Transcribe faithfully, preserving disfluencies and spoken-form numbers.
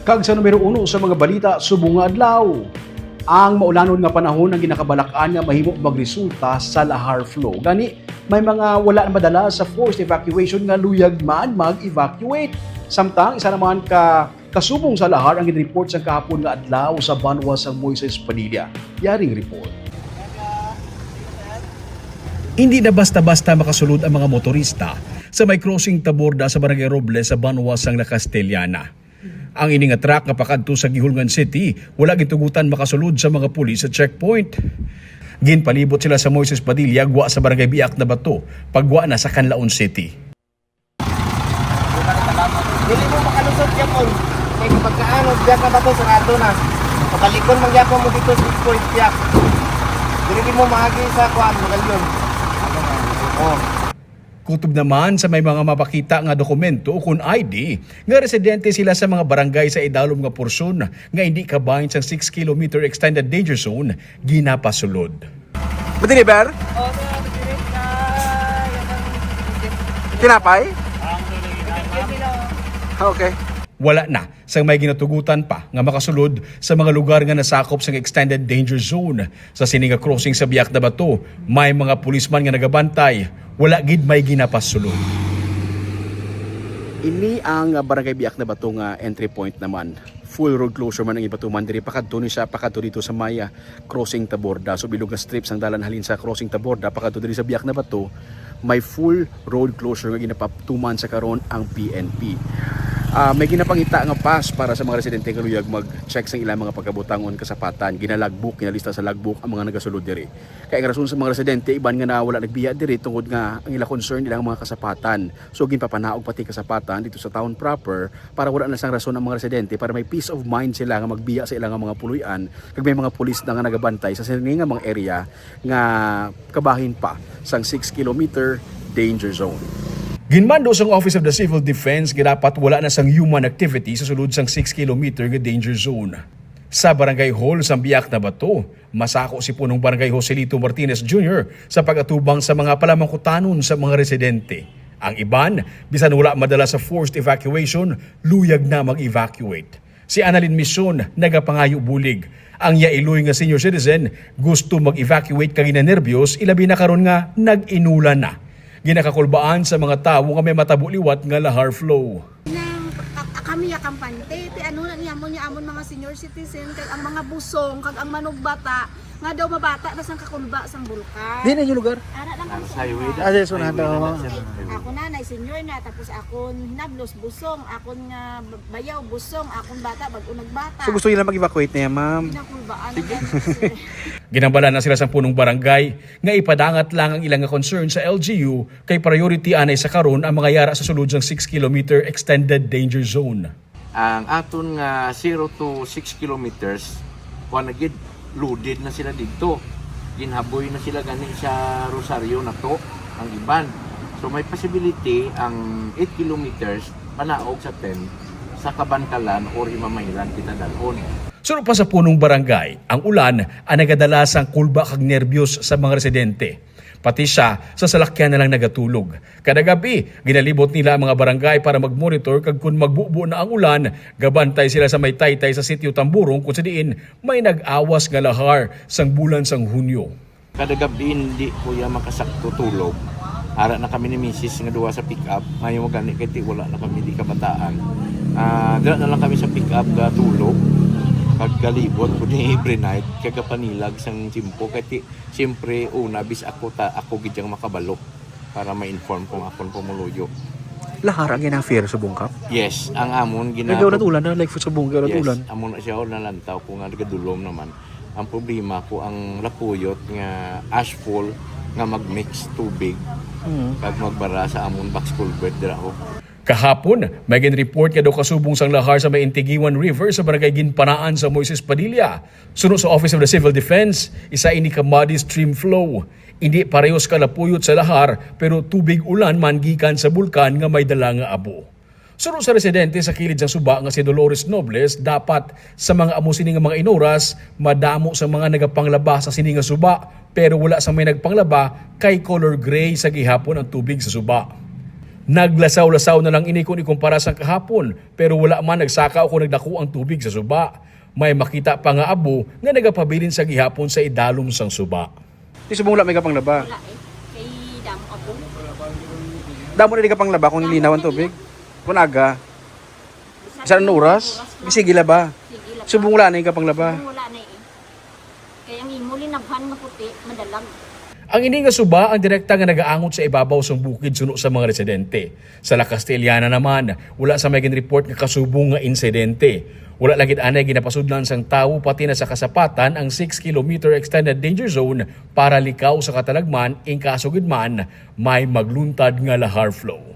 Kag sa numero uno sa mga balita subong nga adlaw, ang maulanon nga panahon ang ginakabalak-an nga mahimo magresulta sa lahar flow. Gani, may mga wala na madala sa forced evacuation nga luyag man mag-evacuate. Samtang isa naman ka kasubong sa lahar ang gin-report sang kahapon nga adlaw sa banwa sang Moises Padilla. Yaring report. Hindi na basta-basta makasulod ang mga motorista sa may crossing Taborda sa Barangay Robles sa banwa sang La Castellana. Ang ini nga truck nga pakadto sa Guihulngan City, wala gitugutan makasulod sa mga pulis sa checkpoint. Ginpalibot sila sa Moises Padilla, gwa sa Barangay Biak na Bato, pagwa na sa Canlaon City. Dili mo makalusot gyapon. Kay kapag kaano, Biak na Bato, sarado na. Pabalikon man gyapon mo dito sa checkpoint, Biak. Dili mo maagi sa kuan, Magallanes. Oh. Kutob naman sa may mga mapakita nga dokumento ukon I D nga residente sila sa mga barangay sa idalom nga porsyon nga hindi kabahin sang six kilometer extended danger zone, ginapasulod. Madiniber? Oo, sir. Direct na, yan ang Tinapay? Ang tuloy na, ma'am. Ah, okay. Wala na sang may ginatugutan pa nga makasulod sa mga lugar nga nasakop sang extended danger zone. Sa sini nga crossing sa Biak na Bato, may mga pulisman nga nagabantay. Wala gid may ginapasulod. Ini ang, ah, Barangay Biak na Bato nga entry point naman. Full road closure man ang ipatuman diri pakadto ni siya, pakadto dito sa may, ah, crossing Taborda. So, bilog nga strip sang dalan halin sa crossing Taborda pakadto diri sa Biak na Bato, may full road closure nga ginapatuman sa karon ang P N P. Ah, may ginapangita nga pass para sa mga residente nga luyag mag-check sa ilang mga pagkabutangon, kasapatan. Ginalagbook, ginalista sa logbook ang mga nagasulod diri. Kay ang rason sa mga residente, iban nga na wala nagbiya diri tungod nga ang ila concern ilang mga kasapatan. So, ginpapanaog pati kasapatan dito sa town proper para wala na sang rason ang mga residente, para may peace of mind sila nga magbiya sa ilang mga puloy-an, kag may mga pulis na nga nagabantay sa sini nga mga area nga kabahin pa sang six kilometer danger zone. Ginmando sang Office of the Civil Defense nga dapat wala na sang human activity sa sulod sang six kilometer nga danger zone. Sa Barangay Hall sang Biak na Bato, masako si Punong Barangay Joselito Martinez Junior sa pag-atubang sa mga palamangkutanon sa mga residente. Ang iban, bisan wala madala sa forced evacuation, luyag na mag-evacuate. Si Annalyn Mission nagapangayo bulig. Ang iya iloy nga senior citizen gusto mag-evacuate kag ginanerbyos, ilabi na karon nga nag-inulan na. Ginakakulbaan sa mga tawo nga may matabo liwat nga lahar flow. Nang ka- kami ya kampante, ti ano na niya mo niya amon mga senior citizen, kag ang mga busong, kag ang manugbata, nga daw mabata na sang kakulba sang bulkan. Di na yung lugar? Ara lang ang sa highway. Ah, di, sunan daw. Ako na, nay senior na, tapos akon hinablos, busong, akon nga bayaw, busong, akon bata, bag-o nagbata. So gusto nila mag-evacuate na yan, ma'am? Pinakulbaan na gani, sir. Ginambala na sila sang punong barangay nga ipadangat lang ang ilang nga concern sa L G U, kay priority anay sa karon ang mga yara sa sulod sang six kilometer extended danger zone. Ang aton nga zero to six kilometers, kuwan na gid, loaded na sila didto. Ginhaboy na sila gani sa Rosario nato ang iban. So may possibility ang eight kilometers panaog sa ten sa Kabankalan or Imamairan kita dalhon. Suno pa sa punong barangay, ang ulan ang nagadala sang kulba kag nerbyos sa mga residente. Pati siya sa salakyan na lang nagatulog. Kada gab-i, ginalibot nila ang mga barangay para mag-monitor, kag kon magbubo na ang ulan, gabantay sila sa may taytay sa Sitio Tamburong, kung sa diin may nag-awas nga lahar sang bulan sang Hunyo. Kada gab-i, hindi ko ya makasakto tulog. Ara na kami ni misis nga duha sa pick-up. Ngayon gani kay ti wala na kami di kabataan. Ah, dira na lang kami sa pick-up ga tulog. Kag galibot ko ni every night, kag gapanilag sang tiyempo kay ti Siyempre, una, bis ako ta, ako gid yang makabalo para ma-inform kung akon pumuluyo. Lahar ang ginang fear sa bungkap? Yes, ang amon gina- Kaya ulat-ulan na, like, sa bungkap, yes, ulat-ulan. Amo na siya, nalantaw ko nga nagadulom naman. Ang problema ko, ang lapuyot nga ashfall nga mag-mix tubig, mm, kag magbara sa amon box culvert dira ho. Kahapon, may gin-report nga daw kasubong sang lahar sa may Intigiwan River sa barangay Ginpanaan sa Moises Padilla. Suno sa Office of the Civil Defense, isa ini ka muddy stream flow. Indi parehos ka lapuyot sa lahar, pero tubig ulan man gikan sa bulkan nga may dala nga abo. Suno sa residente sa kilid sang suba nga si Dolores Nobles, dapat sa mga amo sini nga mga inoras, madamo sa mga nagapanglaba sa sini nga suba, pero wala sa may nagpanglaba kay color gray sa gihapon ang tubig sa suba. Naglasaw-lasaw na lang ini kon ikumpara sang kahapon, pero wala man nagsaka o kon nagdako ang tubig sa suba. May makita pa nga abo nga nagapabilin sa gihapon sa idalom sang suba. Di subong wala may kapanglaba. Wala eh. Kay damo abo. Damo na di kapanglaba kung linaw ang tubig. Kung aga, isa na oras, sige laba. Sige laba. Subong wala na yung kapanglaba. Subong wala na eh. Kay ang imo linabhan nga puti, madalag. Ang ini nga suba ang direkta nga nagaangot sa ibabaw sang bukid suno sa mga residente. Sa La Castellana naman, wala sa may ginreport nga kasubong nga insidente. Wala lagi anay ginapasudlan sang tawo pati na sa kasapatan ang six kilometer extended danger zone para likaw sa katalagman in kaso gid man may magluntad nga lahar flow.